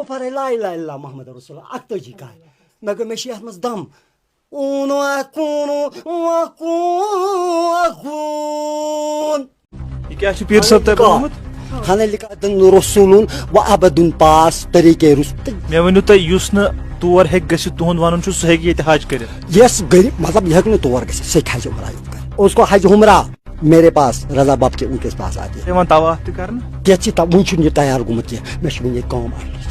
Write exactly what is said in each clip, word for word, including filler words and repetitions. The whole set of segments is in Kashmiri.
پرے لا الہ الا اللہ محمد رسول اللہ اکتٲجی کال۔ مےٚ گوٚو، مےٚ چھِ یتھ منٛز دم۔ اوٗنو اکھ کوٗنو اکھ کوٗن۔ یہِ کیٛاہ چھُ پیٖر صٲب تۄہہِ بنومُت؟ ہنہ لکادن رسولون و ابدن پاس طریقے رسول۔ مےٚ ؤنِو تُہۍ، یُس نہٕ تور ہیٚکہِ گٔژھِتھ، تُہُنٛد ونُن چھُ، سُہ ہیٚکہِ ییٚتہِ حج کٔرِتھ۔ یس غریب، مطلب، یہ ہیٚکہِ نہٕ تور گٔژھِتھ، سُہ ہیٚکہِ حج عمرہ یوت کٔرِتھ۔ اس کو حج عمرہ میرے پاس، رضا بب کے ان کے پاس آتے ہیں۔ یِوان طواف تہِ کرنہٕ؟ کیٛاہ چھِ تا-، وُنہِ چھُنہٕ یہِ تیار گوٚمُت کینٛہہ، مےٚ چھِ وُنہِ ییٚتہِ کٲم اَکھ۔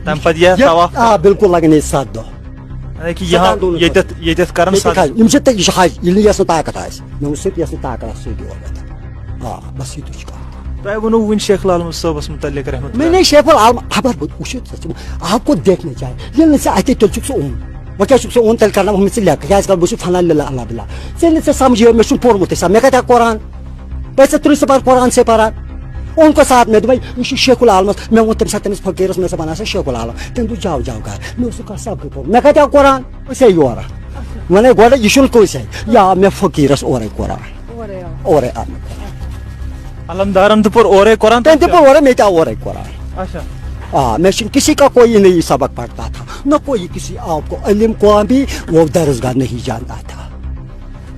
تَمہِ پتہٕ یہِ طواف؟ آ، بالکل لگن ییٚتہِ ستھ دۄہ۔ یعنی کہِ یہِ ستن دۄہن ییٚتٮ۪تھ، ییٚتٮ۪تھ کرن ییٚتہِ ستھ؟ کھالہِ۔ یِم چھِ تہِ، یہِ چھُ حج، ییٚلہِ نہٕ یَس نہٕ طاقت آسہِ، مےٚ ووٚن صرف یَس نہٕ طاقت آسہِ، سُے دِیو مےٚ۔ آ، بس یِتُے چھُ کَتھ۔ تۄہہِ ووٚنوُ وُنہِ شیخ العالم صٲبس متعلق رحمت اللہ۔ میں نے شیخ العالم خبر بہٕ وٕچھِو ژٕ، ژٕ، آپ کو دیکھنے چاہیے۔ ییٚلہِ نہٕ ژےٚ اَتے تیٚلہِ چھُکھ ژٕ اوٚن۔ وۄنۍ کیٛاہ چھُکھ ژٕ اوٚن تیٚلہِ کرناوَکھ مےٚ ژٕ لیکھ، کیٛازِ کَرٕ بہٕ چھُس فنا للہ اللہ باللہ۔ ژےٚ نہٕ ژےٚ سمجھیو، مےٚ چھُنہٕ پوٚرمُتُے سا، مےٚ کَتہِ آو قرآن؟ بہٕ ژےٚ ترٛےٚ سپار قرآن سے پران۔ اوٚن کۄس آت مےٚ دوٚپمَے، یہِ چھُ شیخ العالمس۔ مےٚ ووٚن تٔمِس، تٔمِس فقیٖرس، مےٚ دوٚپ، "اَنا سا شیخ العالم۔" تٔمۍ دوٚپ، "جاو، جاو گرٕ۔" مےٚ اوس نہٕ کانٛہہ سبقٕے پوٚرمُت۔ مےٚ کَتہِ آو قرآن؟ أسۍ ہے یورٕ۔ وَنے گۄڈٕ، یہِ چھُنہٕ کٲنٛسہِ اَتھِ۔ یہِ آو مےٚ فقیٖرس اورَے قرآن۔ اورَے آو مےٚ قرآن۔ علمدارن تہِ پوٚر اورَے قرآن۔ تٔمۍ تہِ پوٚر اورَے، مےٚ تہِ آو اورَے قرآن۔ اچھا۔ آ، میں چھ کسی کا کوئی نہیں سبق پڑھتا تھا، نہ کوئی کسی آپ کو علم کو بھی وہ درس گاہ نہیں جانتا تھا۔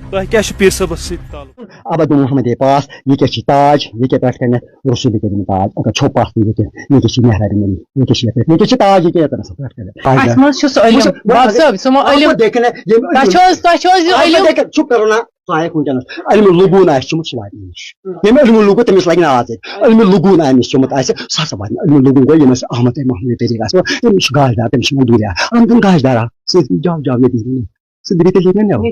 تۄہہِ کیٛاہ چھُ پیٖر صٲبس سۭتۍ تعلق؟ ابد محمد پاس، یہ کیا چھ تاج، یہ کیا پٮ۪ٹھ کنٮ۪تھ رسول کریم تاج، اگر چھو پاس یہ کیا، یہ کیا چھ محراب نبی، یہ کیا چھ یہ کیا چھ تاج، یہ کیا پٮ۪ٹھ کنٮ۪تھ۔ اَسہِ منٛز چھُ سُہ علم، باب صٲب، سُہ ما علم؟ دیکھنے، تۄہہِ چھُ حظ، تۄہہِ چھُ حظ یہِ علم؟ چپ کرو نا۔ آیکھ وٕنکیٚنَس علم لغوٗن آسہِ چوٚمُت، سُہ واتہِ نِش۔ ییٚمہِ علم لغوٗن تٔمِس لگہِ نہٕ آز ییٚتہِ۔ علم لغوٗن آمِس چوٚمُت آسہِ، سُہ ہسا واتہِ نہٕ۔ علم لغوٗن گوٚو ییٚمِس احمد تہٕ محمد طریٖق آسہِ، تٔمِس چھُ گاش دار، تٔمِس چھُ یِوان دوٗریا۔ اَنہٕ تِم گاش دارا، سُہ جاو جاو ییٚتہِ۔ سُہ دِتھ ییٚتہِ نہٕ مےٚ۔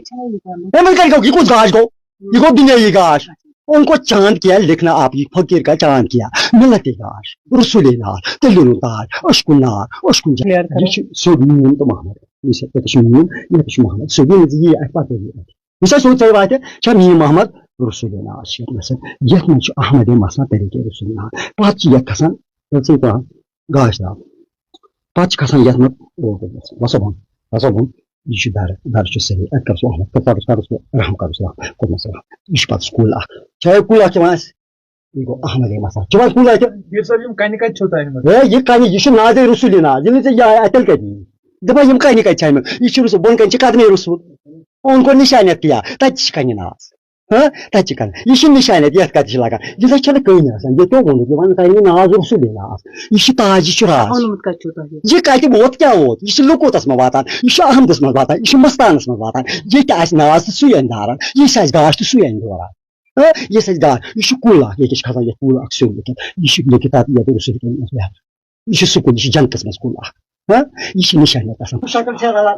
تٔمۍ وۄنۍ کَتہِ گوٚو؟ یہِ کُس گاش گوٚو؟ یہِ گوٚو دُنیٲیی گاش۔ ان کو چاند کیا لکھنا، آپ یہ فقیر کا چاند کیا، ملت گاش، رسول ناز، تیٚلیُن تاج، اشکُن نار، اشکُن جان۔ یہِ چھُ سیوٚد میون تہٕ محمد۔ یہِ چھُ، یہِ چھُ میون، یہِ چھُ محمد۔ سیوٚد یہِ، یہِ اَتہِ پَتہٕ یہِ اَتہِ۔ یہِ چھا سیوٚد ژےٚ واتہِ؟ چھا میٲنۍ محمد رسول ناز چھِ یَتھ منٛز، یَتھ منٛز چھُ احمد مسنا طریٖقے رسول ناز۔ پَتہٕ چھِ یَتھ کھسان، ژٕ ژٕ کانٛہہ گاش ترٛاو۔ پَتہٕ چھِ کھسان یَتھ منٛز، او، وَسا بۄن، وَسا بۄن۔ یہِ چھُ درٕ، درٕ چھُ صحیح۔ اَتہِ کَرُس احمد، پَتہٕ کَرُس، کَرُس رحم، کَرُس رحم، کوٚرمَس رحم۔ یہِ چھُ پَتہٕ کُل اَکھ۔ چھا یہِ کُل اَکھ یِوان اَسہِ؟ یہِ گوٚو احمدے مسا۔ چھُ وۄنۍ کُل اَتہِ؟ پیٖر صٲب، یِم کَنہِ کَتہِ چھِو تۄہہِ أنمٕژ؟ ہے، یہِ کَنہِ، یہِ چھُ نازے رسوٗلی ناز۔ ییٚلہِ نہٕ ژےٚ یہِ آے، اَتہِ تیٚلہِ کَتہِ یِیہِ؟ دَپان یِم کَنہِ کَتہِ چھِ أنمٕژ؟ یہِ چھُ رسوٗل، بۄن کَنہِ چھِ قدمے رسوٗل۔ اوٚن کوٚر نِشانیت کیٛاہ؟ تَتہِ چھِ کَنہِ ناز۔ ہاں، تَتہِ چھِ کَنہِ۔ یہِ چھُ نِشانیت، یَتھ کَتہِ چھِ لَگان؟ یہِ نہ چھَنہٕ کٔنۍ آسان۔ یہِ کیٛاہ ووٚنُکھ؟ یہِ وَنُن تۄہہِ یہِ ناز رسوٗلی ناز۔ یہِ چھُ تاج، یہِ چھُ راز۔ اوٚنمُت کَتہِ چھُو تۄہہِ؟ یہِ کَتہِ ووت، کیٛاہ ووت؟ یہِ چھُ لُکوٗتَس منٛز واتان، یہِ چھُ احمدَس منٛز واتان، یہِ چھُ مَستانَس منٛز واتان۔ ییٚتہِ آسہِ ناز تہٕ سُے اَنہِ داران، یہِ چھِ اَسہِ گاش تہٕ سُے اَنہِ دوران۔ ہاں، یہِ چھِ اَسہِ گاش۔ یہِ چھُ کُل اَکھ، ییٚتہِ چھِ کھسان یَتھ کُل اَکھ سیوٚد لیٚکھِتھ۔ یہِ چھُ لیٚکھِتھ اَتھ یَتھ رسول کٔرِتھ۔ یہِ چھُ سُہ کُل، یہِ چھُ جنتَس منٛز کُل اَکھ۔ ہاں، یہِ چھِ نِشانیت آسان۔ شکل چھےٚ رَلان۔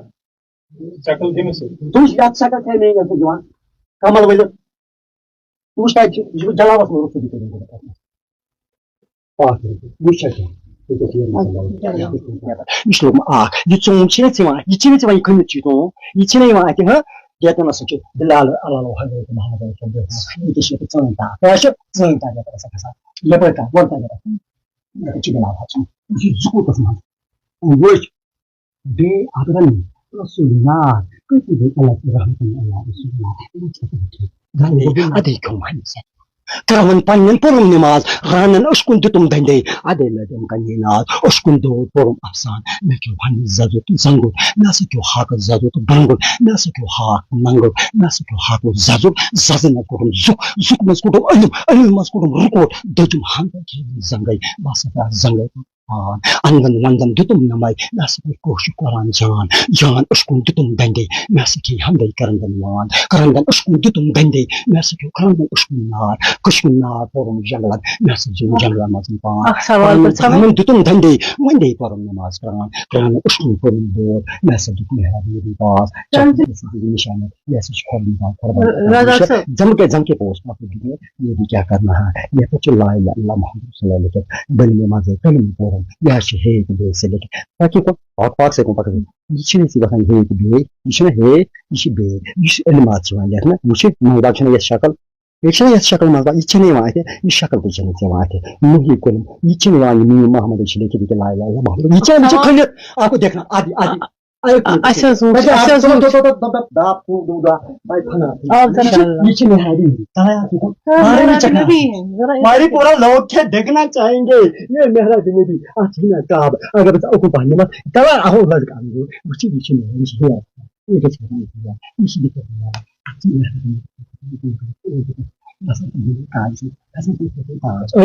شکل کٔمِس سۭتۍ؟ تُہۍ یَتھ شکل چھےٚ میٛٲنۍ یَتھ دِوان۔ کمل ؤلِتھ۔ وٕچھ تَتہِ چھُ، یہِ چھُ جلاوَس منٛز رسول کٔرِتھ۔ اَکھ مِنٹ۔ وٕچھ سا کیٛاہ؟ یہِ کیٛاہ چھِ یِوان؟ یہِ چھُ لوٚگمُت اَکھ۔ یہِ ژوٗنٛٹھ چھِ نہ ژٕ یِوان، یہِ چھِ نہ ژٕ یِوان، یہِ کھٔنِتھ چھُے ژوٗنٛٹھ۔ یہِ چھِ نہ یِوان اَتہِ، ہہ؟ ییٚتٮ۪ن ہسا چھُ بِلال، اللہ، اللہ، حضرت محمد رسول اللہ۔ یہِ تہِ چھِ ییٚتہِ ژٲنٛٹھۍ تار۔ کیٛاہ چھِ؟ ژٲنٛٹھۍ تار یَپٲرۍ آسان کھسان۔ یَپٲرۍ تار، وَن تار یَپٲرۍ۔ یَپٲرۍ چھِ بِلال حظ۔ یہِ چھُ زُکوٗتَس منٛز۔ وٕچھ۔ بے ابرن رسول اللہ، کٔتِو بے اللہ کی رحمت اللہ رسول اللہ۔ گانے ادے کیوں مانی سے؟ ترون پنن پرم نماز، رانن اشکن دتم دندے، ادے لدم کنی ناز، اشکن دود پرم افسان، مے کیو ہن زدت زنگت، مے سا کیو ہاک زدت بنگت، مے سا کیو ہاک ننگت، مے سا کیو ہاک زدت، زدن کوٹم زک، زک مز کوٹم علم، علم مز کوٹم رکوٹ، دجم ہن کی زنگے، بس زنگے۔ آن، اندن وندن دتم نمے، مے ہسا کوٚر کٲشُر قرآن جان، جان اشکن دتم دندے، مے ہسا کھے ہمدے کرندن وان، کرندن اشکن دتم دندے، مے ہسا کھیو کرندن اشکن نار، کشکن نار پورم جنگلن، مے ہسا جن جنگلن منٛز پان۔ اکھ سوال کرندن پرژھاو۔ جہنم دتم دندے، وندے پورم نماز کران، کرندن اشکن پورم دور، مے ہسا دیت محراب نبی پاس، چم نشانت، یہ ہسا چھُ قرآن پاک، قرآن پاک۔ رضا صٲب۔ جم کے، جم کے پوسٹ پاک۔ یہ بھی کیا کرنا ہے؟ یہ تو چلا لا اللہ محمد صلی اللہ علیہ وسلم۔ بل میں مزے کلم پورم۔ یا شہید بے سے لیکن۔ تاکہ کو پاک پاک سے کو پاک۔ یہ چھ نہیں باسان ہے کہ بے، یہ چھ ہے، یہ چھ بے۔ یہ چھ علم آج چھ وان لیکھنا، یہ چھ منگا چھ یہ شکل۔ یہ چھ یہ شکل منگا، یہ چھ نہیں وان یہ شکل تو چھ نہیں وان۔ نہیں کلم، یہ چھ نہیں وان یہ محمد چھ لیکن کہ لا الہ الا محمد۔ یہ چھ، یہ چھ کھلت۔ آپ کو دیکھنا، آدھی، آدھی۔ اَسہِ حظ وُچھ، اَسہِ حظ وُچھ۔ آ، انشاءاللہ۔ یہ چھ نہاری۔ ہاں، مہاراج نبی ہیں، ذرا ہماری پورا لوگ کیا دیکھنا چاہیں گے؟ یہ مہراج نبی، اچھا نا کعب، اگر بس اوکو پہننے ما، تلا اہو لڑکا، وچھ یہ چھ نہاری۔ یہ کیا چھ نہاری؟ یہ چھ نہاری۔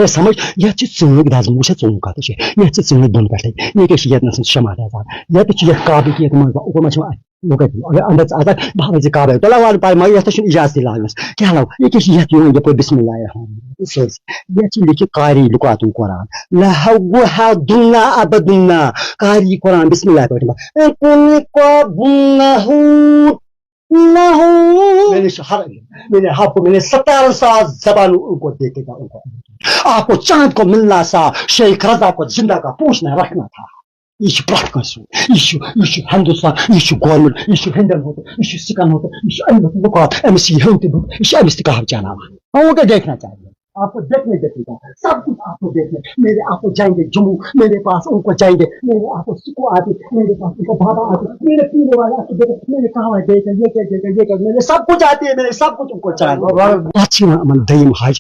اے سمجھ، یتھ چھِ ژٲنٛگۍ دزمٕژ، وٕچھ ژٲنٛگۍ کتھ چھِ، یتھ چھِ ژٲنٛگۍ بۄن پٮ۪ٹھٕے، ییٚتہِ چھِ یتھ نسن شمع دزان، یتہِ چھِ یتھ کعبہٕ کہِ یتھ منٛز اوکُن ما چھِ وۄنۍ لُکن اگر اندر ژٕ اژکھ، بہٕ ہاوے ژےٚ کعبہٕ۔ تۄہہِ لگوٕ نہٕ پاے، مگر یتھ چھُنہٕ اجازتٕے لاگنس۔ کیٛاہ لگوٕ؟ ییٚکیٛاہ چھِ یتھ یِوان یپٲرۍ بسم اللہ الرحمن الرحیم سٲرسٕے۔ یتھ چھِ لیکھِتھ قاری لُکاتُن قرآن۔ لہو ہا دُنہ ابدُنہ۔ قاری قرآن بسم اللہ پٲٹھۍ۔ کُنہِ کو بُنہ ہو۔ نہ ہو۔ میرے شہر، میرے ہب، میرے ستارہ ساز زبانوں ان کو دیکھے گا، ان کو۔ آپ کو چاند کو ملنا سا شیخ رضا کو زندہ کا پوچھنا رکھنا تھا۔ یہ چھُ پرٛٮ۪تھ کٲنٛسہِ ہُنٛد۔ یہ چھُ، یہ چھُ ہندوستان، یہ چھُ گورنمنٹ، یہ چھُ ہندن ہُنٛد، یہ چھُ سکن ہُنٛد، یہ چھُ امہِ لُکات، أمِس یہِ ہیوٚن تہِ بُتھ، یہ چھُ أمِس تہِ کہاو چاناوان۔ ہاں، وہ کیا دیکھنا چاہیے؟ آپ کو دیکھنے دیکھنے کا، سب کچھ آپ کو دیکھنے۔ میرے آپ کو جائیں گے جموں، میرے پاس ان کو جائیں گے، میرے آپ کو سکو آتے، میرے پاس ان کو بابا آتے، میرے پینے والے آپ کو دیکھے، میرے کہاں دیکھے، یہ کیا دیکھے، یہ کیا، میرے سب کچھ آتے ہیں، میرے سب کچھ ان کو چاہیے۔ پتہٕ چھِ یِوان یِمن دوٚیِم حج،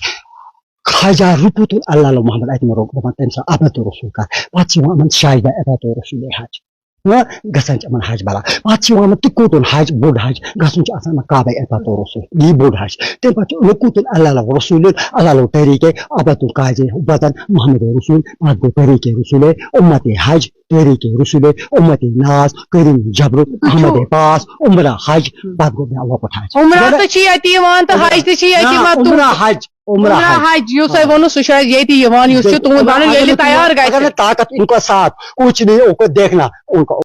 خواجہ رُکُتُن اللہ لو محمد اتہِ مہ روٚک، دپان تٔمۍ سا عبد رسول کر۔ پتہٕ چھِ یِوان یِمن شاہدہ عبد رسول حج۔ ہاں، گژھان چھِ یِمن حج بلا۔ پتہٕ چھِ یِوان یِمن تِکوٗتُن حج، بوٚڑ حج، گژھُن چھُ آسان یِمن کعبے عبد رسول، یہِ بوٚڑ حج۔ تَمہِ پتہٕ چھُ لوٚکُتُن اللہ لو رسول، اللہ لو طریقے عبد القاضی بدن محمد رسول، پتہٕ گوٚو طریقے رسول امت حج، طریقے رسول امت ناز، کریم جبر محمد پاس، عمرہ حج، پتہٕ گوٚو مےٚ لۄکُٹ حج۔ عمرہ تہٕ چھِ ییٚتہِ یِوان تہٕ حج تہِ چھِ ییٚتہِ، نہ، مگر تُہُنٛد عمرہ حج، عمرہ عمرہ حج۔ حج، یُس تۄہہِ ووٚنوُ، سُہ چھُ اَسہِ ییٚتی یِوان، یُس چھُ تُہُنٛد بَنُن، اگر ییٚلہِ نہٕ تیار تُہُنٛد، گژھِ۔ اگر نہٕ طاقت ان کا ساتھ، کچھ نہیں ان کو دیکھنا، ان کو